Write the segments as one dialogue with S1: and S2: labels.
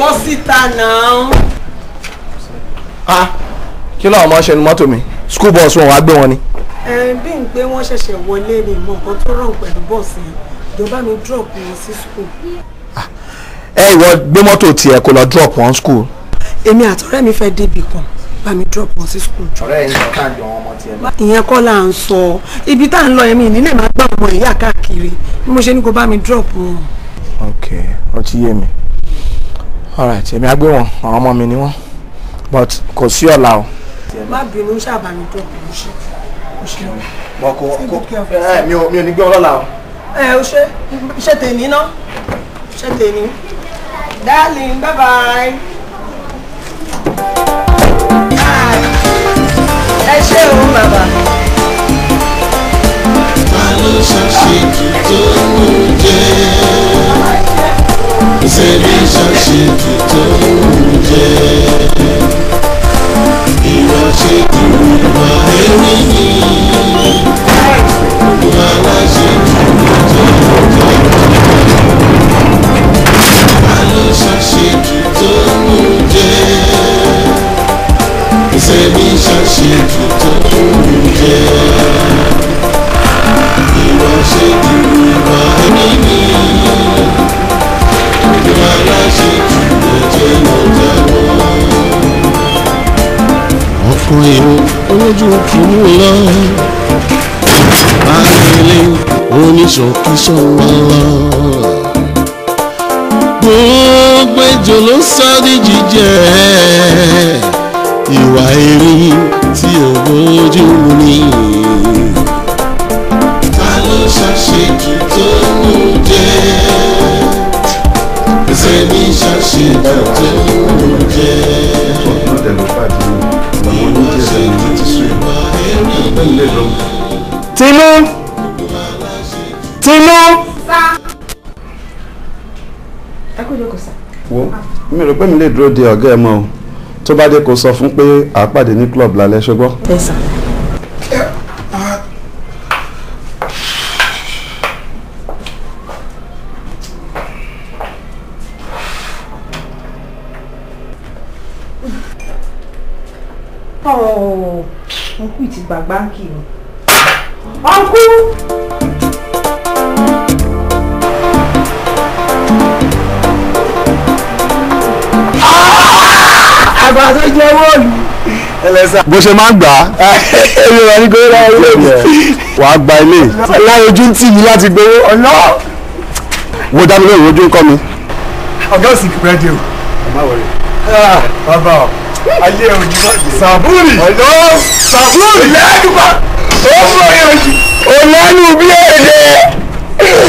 S1: Bọ́ síta náà.
S2: Ah, kí ló ọmọ ṣe nu mọ́tò mi? School bus wọn wá gbé wọn ni.
S1: Ẹ bí n pé wọ́n ṣẹ̀ṣẹ̀ wọlé mi mọ nǹkan tó ràn pẹ̀lú bọ́ọ̀sì yẹn. Ìjọba mi drop wọn sí school.
S2: Ẹ ìwọ gbé mọ́tò tiẹ̀ kó lọ drop wọn school.
S1: Èmi àtọ̀rẹ́ mi fẹ́ débi kan, bá mi drop wọn sí school.
S2: Ọ̀rẹ́ yìí ń sọ káàdì àwọn ọmọ tiẹ̀ náà.
S1: Ìyẹn kọ́ là ń sọ. Ibi tá à ń lọ yẹn mi nílé máa gbá ọmọ ìyá káàkiri. Bí mo ṣe ní kó bá mi drop wọn.
S2: Ok, ó ti yé mi. Alright, èmi á gbé wọn, àwọn ọmọ mi ni wọ́n. But kò sí ọ̀la o.
S1: Má bínú, ṣáà bá mi drop wọn ṣe.
S2: Bọ́ kò ẹ mi ò ní gbé wọn lọ́la o.
S1: Ẹ o ṣe ṣe tèmi ná, ṣe tèmi. Darling, bye bye. Ẹ ṣé o bàbá.
S3: Ta ló ṣàṣejù tó ń jẹ? Ṣebí ṣàṣejù tó ń jẹ? Ìwà ṣejù ìwà ẹ̀rí ni. Ìwà aláṣejù tó ń jẹ. Ta ló ṣàṣejù tó ń jẹ? Ṣebí ṣàṣejù tó ń jẹ? Ìwà ṣejù ìwà ẹ̀rí ni. Ìwà aláṣejù ẹ̀jẹ̀ ló jáwọ́. Ọkùnrin olójú kìíní lọ, báyìí oníṣòkíṣọ́ lọ. Gbogbo ejò ló sá di jíjẹ, ìwà erin tí ò bójú mu ni. Ta ló ṣàṣejù tó ń jẹ? Ṣebí ṣàṣejù tó ń jẹ?
S2: Tinú! Tinú!
S4: Ẹ kú jókòó sá.
S5: Wo, mi rò pé mi lè dúró de ọ̀gá ẹ mọ́ o. Tó bá dé kó sọ fún pé à pàdé ní club lálẹ́ ṣùgbọ́n.
S4: Ẹ sà. Ọ̀ọ́, ọ̀nkú ti gbà báńkì ni. Ọ̀nkú!
S2: Àgbà tó jẹ bọ́ọ̀lù.
S5: Bó ṣe máa ń gbà á.
S2: Èmi wà ní gbowó láwọn ilé mi.
S5: Wàá gba ilé.
S2: Láyé ojú ń tì mí láti gbowó ọ̀nà.
S5: Wo dá mi lóhùn ojú ń kọ́ mi.
S6: Ọ̀gá ò sì búrẹ́dì o.
S5: Ẹ má wọlé.
S6: Bàbá o, ayé òjì bàjẹ́.
S2: Sàbúrì.
S6: Ọ̀dọ́ Sàbúrì lẹ́nu bá.
S2: Ó mọ̀ yẹn jù. Ó lẹ́nu bí èdè.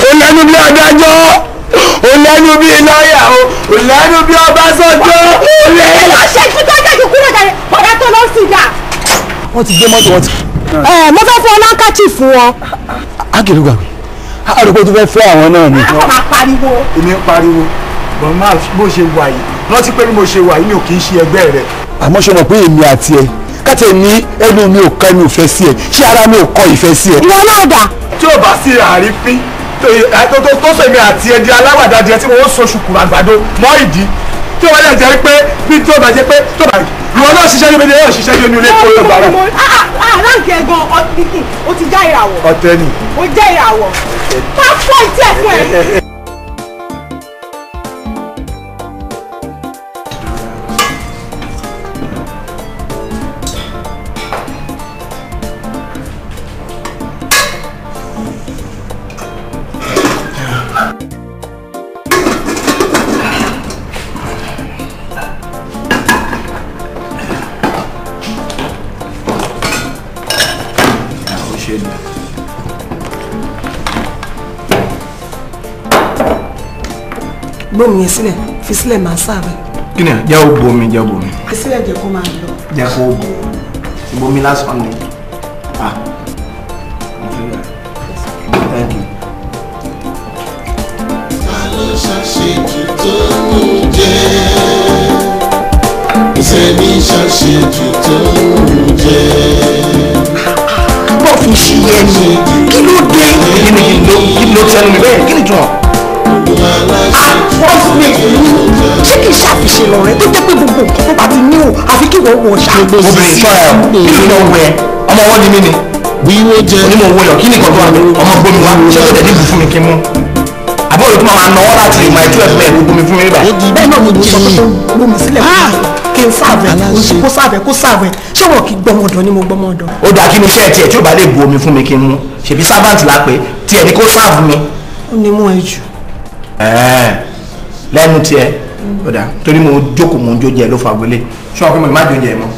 S2: Ó lẹ́nu bí adájọ́. Ó lẹ́nu bí lọ́yà o. Ó lẹ́nu bí Ọbásanjọ́. Ó lẹ́nu.
S4: Ṣé kí tó jáde kúrò jáde bọ̀dá tó lọ sí ìdá.
S2: Wọ́n ti gbé mọ́tò wọn ti.
S4: Ẹ mo fẹ́ fún ọ láńkàchì fún ọ.
S2: Ákìlú gbàgbé. Àròpọ̀ tó fẹ́ fẹ́ àwọn náà ni.
S4: A máa pariwo.
S6: Èmi ń pariwo. Bọ̀n máa bó ṣe wà yìí. Rántí pé bí mo ṣe wà yìí mi ò kì í ṣe ẹgbẹ́ rẹ̀.
S2: Àmọ́ ṣe mọ̀ pé èmi àti ẹ káàtì ní ẹnu mi ò kọ ẹnu ìfẹ́ sí ẹ, ṣé ara mi ò kọ ìfẹ́ sí ẹ.
S4: Ìwọ náà dà.
S6: Tí ò bá sí àrífín tó sèmi àti ẹ di aláwàdà díẹ̀ tí mo ń so ṣùkùrù àgbàdo mọ́ ìdí. Tí wọ́n lè jẹ́ pé bí tí ó bá jẹ́ pé tó bá ìwọ náà ṣiṣẹ́ ní méjì náà ṣiṣẹ́ ní ilé kó ló bá rà.
S4: Ráǹkì ẹ̀gbọ́n ọ̀dìkì ó ti já ìràwọ̀.
S6: Ọ̀tẹ̀ ni.
S4: Ó já ìràwọ̀. Má fọ́ ìtí ẹ̀ fún ẹ.
S1: Gbómi yẹn sílẹ̀, fi sílẹ̀ máa sáàbẹ̀.
S2: Kí ni jẹ́ ó bomi, jẹ́ ó bomi.
S1: Fi sílẹ̀ jẹ́ kó máa lọ.
S2: Jẹ́ kó bò bomi lásán ni. Ah, thank you.
S3: Ta ló ṣàṣejù tó ń jẹ? Ṣebí ṣàṣejù tó ń jẹ?
S2: Bọ́ fi ṣe yẹn ni, kí ló dé? Kí ni ló tẹnu mi bẹ́ẹ̀? Kí ni jọ?
S1: Wọ́n mi ṣé kìí ṣàfiṣe lọ́rẹ́ tó jẹ́ pé gbogbo nǹkan tó bá ti ní o àfi kí wọ́n wọ̀ ṣá.
S2: Obìnrin ṣọ́ra ẹ̀ kí ló ń wẹ ọmọ ọwọ́ ni mí ni. Onímọ̀ owó yọ kí ni nǹkan tó wà mí ọmọ gbómi wá ṣé kò tẹ̀lé ìbù fún mi kí n mú. Àbúrò tó máa náwó láti ìmọ̀ ẹ̀tú ẹ̀fún ẹ̀ gbogbo mi fún mi báyìí.
S1: Bẹ́ẹ̀ náà ni mo sọ pé kó gbómi sílẹ̀ kí n sáàbẹ̀ kó sáàbẹ̀ kó sáàbẹ̀ ṣé wọn kì í gbọmọdọ̀ ni mo gbọmọdọ̀.
S2: Ó dáa kí ni iṣẹ́ tiẹ̀ tí ò bá lè bu omi fún mi kí n mú ṣèbí servant la pé tiẹ̀ ni kó sáàbù mi.
S1: Ó ní mú ẹ jù.
S2: Lẹ́nu tiẹ̀ ó dáa torí mo jókòó mo ń jó jẹ ló fa gbélé ṣé wọn pé mo lè má jó jẹ mọ́.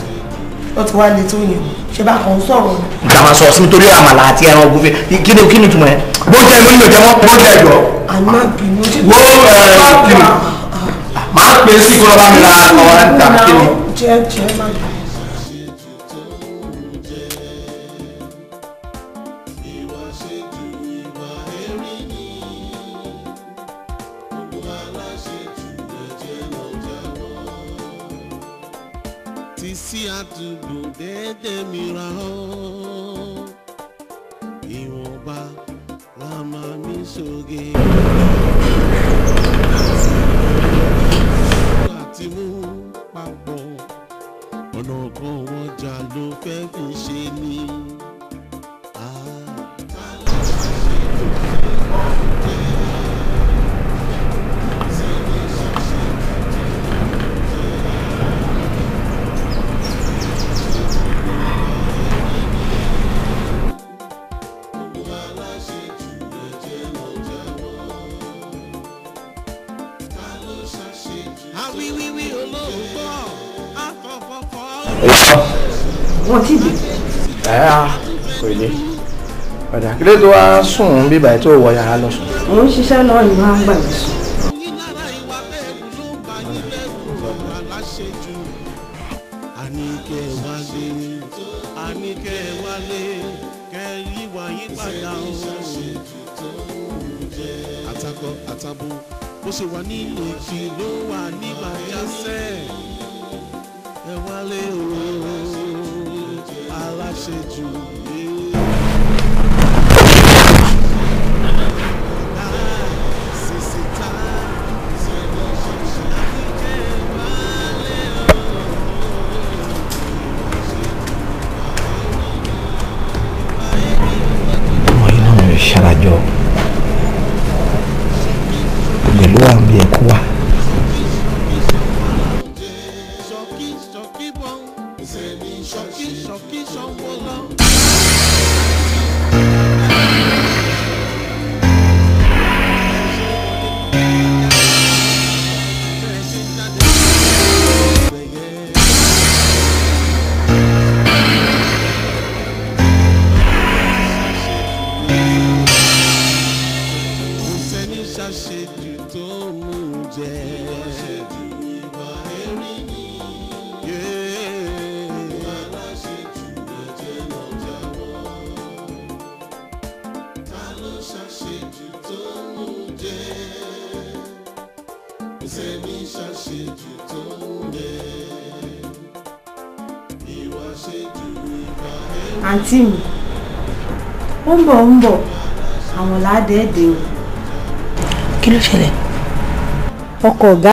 S1: Ó ti wá le tó yẹn ṣe bá kàn ń sọ̀rọ̀ ni.
S2: Ìgbà máa sọ sí mi torí àmàlà àti ẹran ògúnfe kí ni túmọ̀ ẹ bó jẹ mo nílò jẹ mọ́ bó jẹ jọ.
S1: Àná bínú.
S2: Wo kí ni máa pè é sí kó lọ́ba mi ra ọ̀rẹ́ ń ta kí ni.
S1: Jẹ́ jẹ́ má bínú.
S3: Sí àdúgbò dédé mìíràn ó ìwọ̀nba la máa mi ṣoge. Àti mú papọ̀ ọ̀nà kan wọ́n jà ló fẹ́ fi ṣe ni.
S4: Wọ́n ti dé.
S2: Kò lè. Ọ̀dà kí ló tó wá sùn bíbà tó wọ yàrá lọ sùn.
S4: Mo ń ṣiṣẹ́ náà ni wọ́n á gbàgbé sùn.
S3: Àníkẹ́ wálé, àníkẹ́ wálé, kẹ́ yíwà yín padà o. Àtakọ àtabo bó ṣe wà ní òkè ló wà ní bàjásẹ́. Ẹ wálé o, aláṣejù.
S2: Ọmọ yìí náà ń ṣarajọ pẹ̀lú àmì ẹ̀kọ́ wa.
S3: Ṣọ̀kí bọ̀ ṣọ̀kí ṣọ̀kí ṣọ̀wọ́ lọ. Kò sẹ́ni ṣàṣejù tó mú jẹ.
S4: Àǹtí mi, ó ń bọ̀ àwọn làádẹ́ẹ̀dẹ́ o.
S1: Kí ló ṣẹlẹ̀?
S4: Ọkọ ọ̀gá